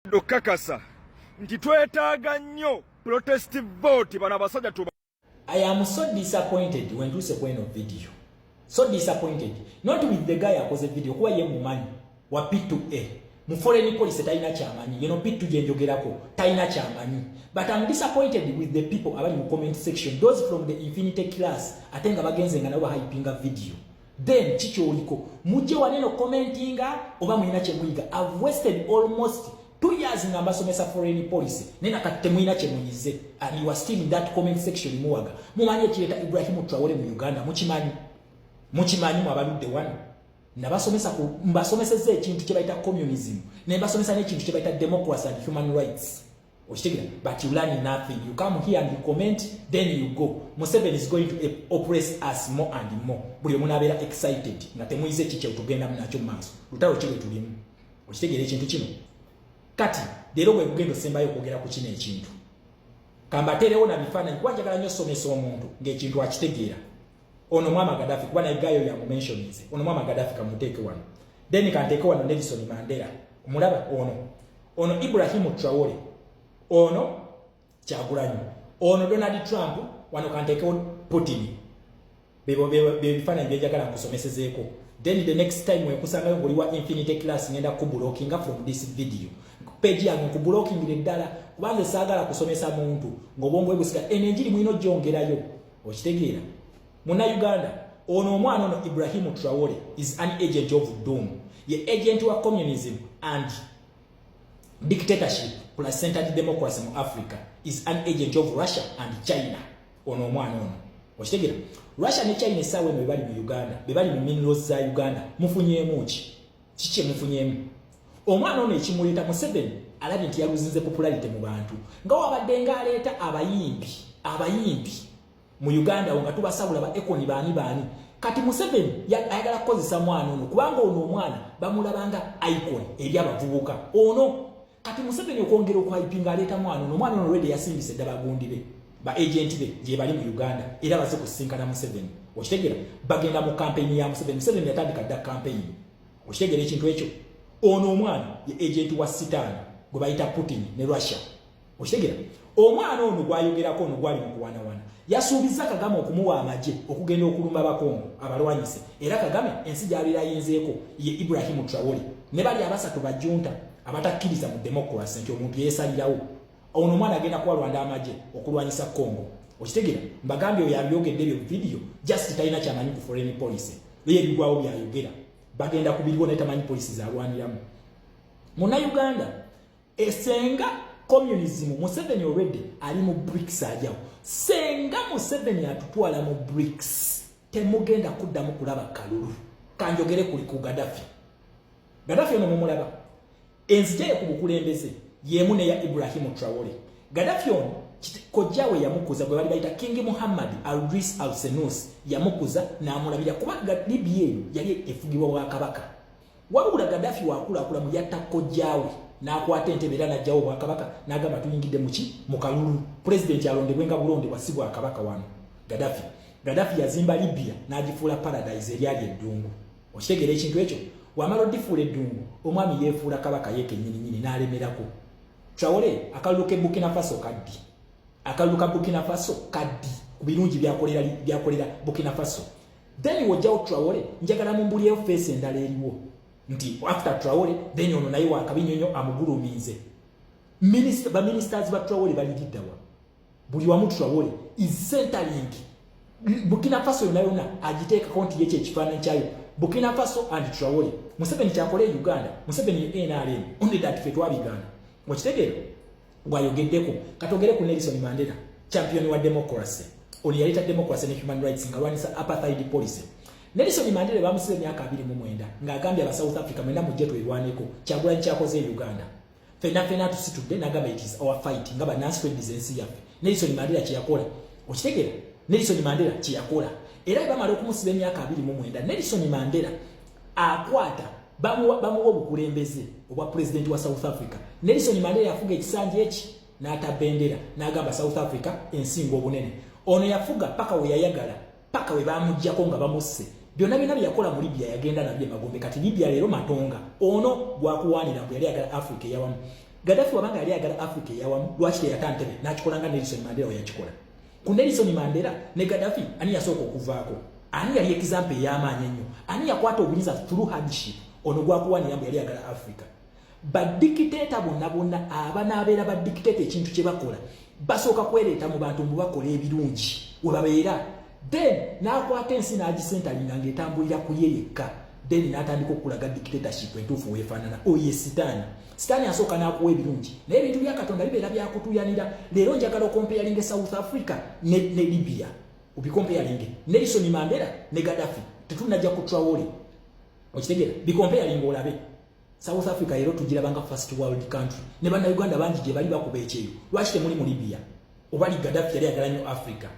Okukakasa nti twetaaga nnyo protest vote, bano abasajja tuba I am so disappointed when ntuuse ku eno video. So disappointed. Not with the guy akoze video, kuba ye mumanyi wa P2A. Mu foreign policy talina kyamanyi. Yeno P2 gye njogerako talina kyamanyi. But I'm disappointed with the people abali mu comment section, those from the infinity class, ate nga bagenze nga nabo bahypinga video. Then kikyoliko mujje waneno commentinga oba mulina kye muyiga. I've wasted almost 2 years nga mbasomesa foreign policy, naye nakati temulina kye muyize and you are still in that comment section muwaga. Mumanyi ekireeta Ibrahim Traore mu Uganda? Mukimanyi? Mukimanyi mu abaludde wano? Nabasomesa, mbasomesezza ekintu kye bayita communism, ne mbasomesa n'ekintu kye bayita democracy and human rights. Okitegera? But you learn nothing. You come here and you comment, then you go. Museveni is going to oppress us more and more. Buli omu n'abeera excited nga temuyize ki kye tugendamu nakyo mu maaso, lutalo ki lwe tulimu. Okitegeera ekintu kino? Kati leero bwe gugenda osembayo okwogera ku kino ekintu, kambateerewo na bifaananyi, kuba njagala nnyo osomesa omuntu ng'ekintu akitegeera. Ono mwama Gaddafi, kuba naye gayo yamumentioninze. Ono mwama Gaddafi kamuteeke wano, then kanteeke wano Nelson Mandela. Omulaba ono? Ono Ibrahimu Traore, ono Kyagulanyi, ono Donald Trump, wano kanteekewo Putin. Bebifaananyi byenjagala nkusomesezeeko. Then the next time wenkusangayo ng'oli wa infinity class, ngenda kublockinga from this video page yange, nkublockingira eddala, kubanze saagala kusomesa muntu ng'obwongo bwe busika. Eno enjiri mulina ojjongerayo. Okitegeera, Munnayuganda? Ono omwana ono Ibrahimu Traore is an agent of doom, ye agent wa communism and dictatorship plus centered democracy mu Africa, is an agent of Russia and China. Ono omwana ono, okitegeera? Russia ne China essaawa eno bebali mu Uganda, bebali mu minerals za Uganda. Mufunyeemu ki? Kiki emufunyeemu? Omwana ono ekimuleeta, Museveni alabye nti yaluzinze popularity mu bantu, nga wabadde ng'aleeta abayimbi mu Uganda nga tubasabula, ba Akon, baani baani. Kati Museveni ayagala kukozesa mwana ono, kubanga ono omwana bamulabanga icon eri abavubuka. Ono kati Museveni okwongera okuhypinga, aleeta mwana ono. Omwana ono already yasimbisa edda bagundi be, ba agent be gye bali mu Uganda, era baze kusinkana Museveni. Okitegeera? Bagenda mu campaign ya Museveni. Museveni yatandika dda campaign. Okitegeera ekintu ekyo? Ono omwana ye agent wa Sitaani gwe bayita Putin ne Russia. Okitegeera? Omwana ono gwayogerako, ono gwali mu kuwanawana, yasuubiza Kagame okumuwa amagye okugenda okulumba Abakongo abalwanyise. Era Kagame ensi gy'abeera ayinzeeko ye Ibrahimu Traore ne bali abasatu bajunta abatakkiriza mu democracy nti omuntu yeesalirawo. Ono omwana agenda kuwa Rwanda amagye okulwanyisa Congo. Okitegeera? Mbagambye, oyo abyogedde ebyo video just talina kyamanyi ku foreign policy. Ye ebigwawo byayogera bagenda kubiriwo, naye tamanyi policy zalwaniramu. Munnayuganda, esenga communism, Museveni already ali mu BRICS, ajawo. Senga Museveni atutwala mu BRICS, temugenda kuddamu kulaba kalulu. Kanjogere kuli ku Gaddafi. Gaddafi ono mumulaba, enzija ku bukulembeze yemu neya Ibrahimu Traore. Gaddafi ono kojjawe yamukuza, gwe bali bayita King Muhammad Aldris Al Senus, yamukuza n'amulabira, kuba Libya eyo yali efugibwa bwakabaka. Wabula Gaddafi wakulakula mu yatta kojjaawe n'akwata entebe era n'ajjawo obwakabaka, n'agamba tuyingidde muki? Mu kalulu, pulezidenti alondebwe nga bulondebwa, si bwakabaka. Wano Gaddafi, Gaddafi yazimba Libya n'agifuula paradise eryali eddungu. Okitegeera ekintu ekyo? Wamala odifuula eddungu, omwami yeefuula kabaka ye kennyininyini n'alemerako. Traore, akalulu ke Burkina Faso kaddi? Akalulu ka Burkina Faso kaddi ku birungi byakolera Burkina Faso? Then wojjawo Traore, njagala mumbuliyeyo face endala eriwo nti after Traore, then ono naye wakabinyonyo amuguluminze. Baministers ba Traore baliriddawa? Buli wamu Traore is centering Burkina Faso yonna yonna, agiteekako nti yekyo ekifaananyi kyayo, Burkina Faso and Traore. Museveni kyakola e Uganda, Museveni ye NRM, only that fe twabigaana. Okitegeera? Bwayogeddeko. Katogere ku Nelson Mandela, champion wa democracy. Ono yaleeta democracy ne human rights nga lwanisa apartheid policy. Nelson Mandela bamusiba emyaka 29 ng'agambye aba South Africa, "Mwena mujje twerwaneko." Kyagulanyi kyakoze e Uganda, fenna fenna tusitudde, n'agamba it is our fight nga bannansi tweddiza ensi yaffe. Nelson Mandela kyeyakola. Okitegeera? Nelson Mandela kyeyakola, era bamala okumusiba emyaka 29, Nelson Mandela akwata, bamuwa obukulembeze obwa pulezidenti wa South Africa. Nelson Mandela yafuga ekisanja eki n'ata bendera n'agamba South Africa ensinga obunene. Ono yafuga paka we yayagala, paka we bamugjako nga bamusse. Byonna byonna bye yakola mu Libya yagenda nabyo emagombe. Kati Libya leero matonga. Ono gwakuwaanira mbu yali ayagala Africa eyawamu. Gaddafi wabanga yali ayagala Africa eyawamu, lwaki teyata ntebe n'akikola nga Nelson Mandela we yakikola? Ku Nelson Mandela ne Gaddafi, ani yasooka okuvaako? Ani yali example ey'amaanyi ennyo? Ani yakwata obuyinza through hardship? Ono gwakuwanira mbu yali ayagala Africa. Badikiteeta bonna bonna abanaabeera badikiteeta, ekintu kye bakola, basooka kwereeta mu bantu mbu bakola ebirungi we babeera, then n'akwata ensi n'agisentalinga ng'etambulira ku ye yekka, then n'atandika okulaga dictatorship entuufu weefaanana. Oyo ye Sitaani. Sitaani asooka n'akuwa ebirungi, naye ebintu bya Katonda bibeera byakutuyanira. Leero njagala okompeyalinga South Africa ne Libya, obikompeyalinge Nelson Mandela ne Gaddafi. Tetunajja ku Traore, okitegeera? Bikompeyalinga olabe. South Africa leero tugirabanga first world country, ne Bannayuganda bangi gye bali bakuba ekyeyo. Lwaki temuli mu Libya? Oba li Gaddafi yali ayagala nnyo Africa?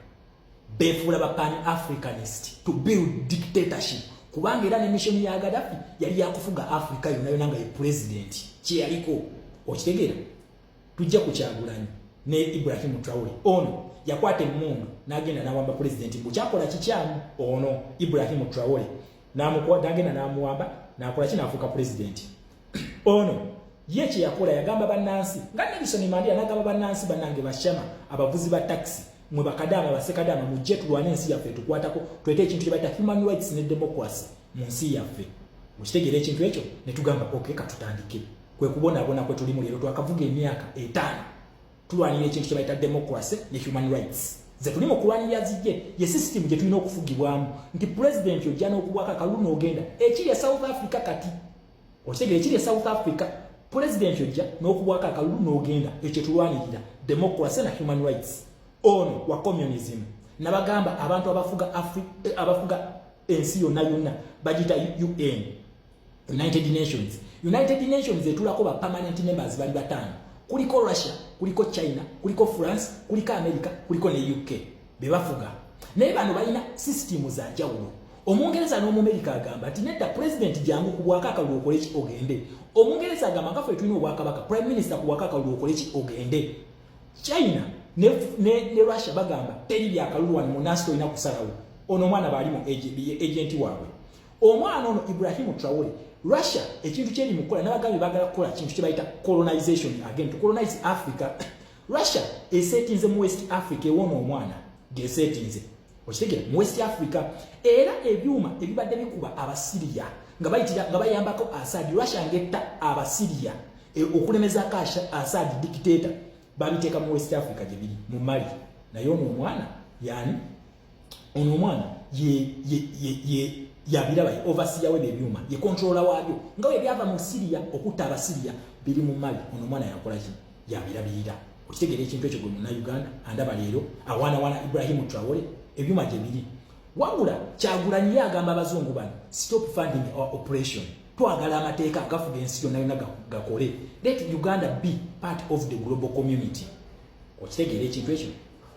Beefuula ba pan Africanist to build dictatorship, kubanga era ne mission ya Gaddafi yali yakufuga Africa yonna yonna nga ye president kyeyaliko, okitegeera? Tujja ku Kyagulanyi ne Ibrahim Traore. Ono yakwata emmundu n'agenda n'awamba president mbu kyakola kikyamu. Ono Ibrahim Traore n'agenda n'amuwamba, n'akola ki? N'afuuka president. Ono ye kye yakola, yagamba bannansi nga Nelson Mandela, n'agamba bannansi, "Bannange bashama, abavuzi ba taxi, mwe bakadaama, basekadaama, mujje tulwane ensi yaffe etukwatako, twete ekintu kye bayita human rights ne democracy mu nsi yaffe." Okitegeera ekintu ekyo? Ne tugamba, "Okay, katutandike." Kwe kubonaabona kwe tulimu leero. Twakavuga emyaka 5 tulwanira ekintu kye bayita democracy ne human rights, ze tuli mu kulwanirira zijje. Ye system gye tulina okufugibwamu, nti pulezidenti ojja n'okubwako akalulu n'ogenda. Ekiri e South Africa kati, okitegeera? Ekiri e South Africa, pulezidenti ojja n'okubwako akalulu n'ogenda. Ekyo tulwanirira, democracy na human rights. Ono wa communism. Nabagamba abantu abafuga abafuga ensi yonna yonna bagita UN, United Nations. United Nations etulako ba permanent members bali bataano. Kuliko Russia, kuliko China, kuliko France, kuliko America, kuliko ne UK, bebafuga. Naye bano balina system za njawulo. Omungereza n'Omumerika agamba nti, "Nedda, president jangu ku bwaka akalulu okole ki ogende." Omungereza agamba nga ffe tulina obwakabaka, prime minister ku bwaka akalulu okole ki ogende. China ne Russia bagamba, "Teri byakalulu wano, munansi tolina kusalawo." Ono omwana baali mu agent waabwe, omwana ono Ibrahim Traore. Russia ekintu kyeri mukukola, nabagambye bagala kukola kintu kye bayita colonization again, to colonize Africa. Russia esetinze mu West Africa, ewona omwana gesetinze, okitegeera, mu West Africa. Era ebyuma ebibadde bikuba Abasiriya nga bayitira nga bayambako Asadi, Russia ngetta Abasiriya okulemezaako Asadi dictator, babiteeka mu West Africa, gye biri mu Mali. Naye ono omwana yani, ono omwana ye yabiraba, ye overseer w'ebyo ebyuma, ye controller waabyo, nga bwe byava mu Syria okutta Abasiriya, biri mu Mali. Ono omwana yakola ki? Yabirabirira. Okitegeera ekintu ekyo, gwe Munnayuganda andaba leero awaanawaana Ibrahim Traore? Ebyuma gye biri. Wabula Kyagulanyi ye agamba abazungu bano, "Stop funding our operation. Twagala amateeka agafuga ensi yonna yonna gakole. Let Uganda be part of the global community." Okitegeera ekintu ekyo?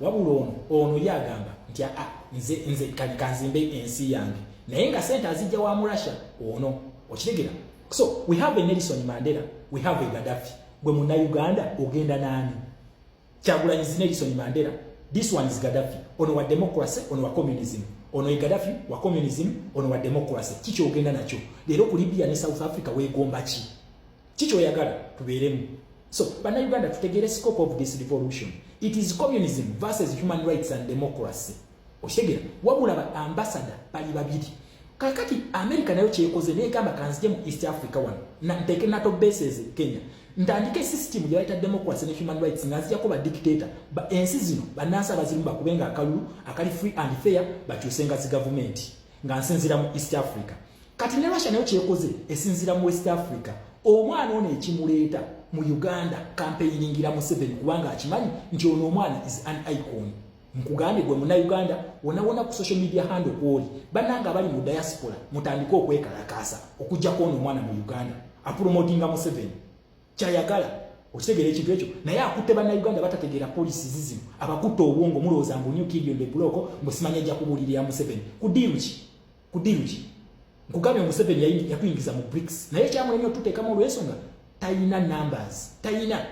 Wabula ono ye agamba nti, "Aa, nze kanzimbe ensi yange," naye nga sente azijja wa mu Russia ono, okitegeera? So we have a Nelson Mandela, we have a Gaddafi. Gwe Munnayuganda ogenda naani? Kyagulanyi is Nelson Mandela, this one is Gaddafi. Ono wa democracy, ono wa communism. Ono ye Gaddafi wa communism, ono wa democracy. Kiki ogenda nakyo leero ku Libya ne South Africa? Weegomba ki? Kiki oyagala tubeeremu? So Bannayuganda, tutegere scope of this revolution. It is communism versus human rights and democracy, okitegeera? Wabula ba ambassador bali babiri. Kakati America nayo kyekoze, negamba, "Kanzije mu East Africa wano, nteeke NATO bases Kenya, ntandike system gye bayita democracy ne human rights, nga nzijako ba dictator ba ensi zino. Bannansi abazirimu bakubenga akalulu akali free and fair, bakyusenga zi gavumenti nga nsinzira mu East Africa." Kati ne Russia nayo kyekoze, esinzira mu West Africa. Omwana ono ekimuleeta mu Uganda, campaigningira Museveni, kubanga akimanyi nti ono omwana is an icon. Nkugambye gwe Munnayuganda wona wona ku social media handle kwoli, bannanga abali mu diaspora, mutandike okwekalakaasa okugjako ono omwana mu Uganda apromotinga Museveni kyayagala. Okitegeera ekintu ekyo? Naye akutte Bannayuganda batategeera policies zino, abakutte obwongo. Mulowooza mbu new kid on the block, mbusimanya ajja kubuulirira Museveni ku deal ki? Ku deal ki? Nkugambye, Museveni yakuyingiza mu BRICS, naye kyamulemye otuteekamu olw'ensonga talina numbers, talina.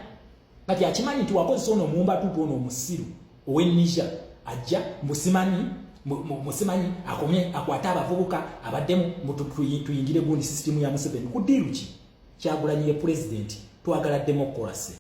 Kati akimanyi nti wakozesa ono omuwumbatuutu, ono omusiru ow'e ajja musimanyi akomye akwate abavubuka abaddemu, tuyingire gundi system ya Museveni. Ku deal ki? Kyagulanyi ye president. Twagala democracy.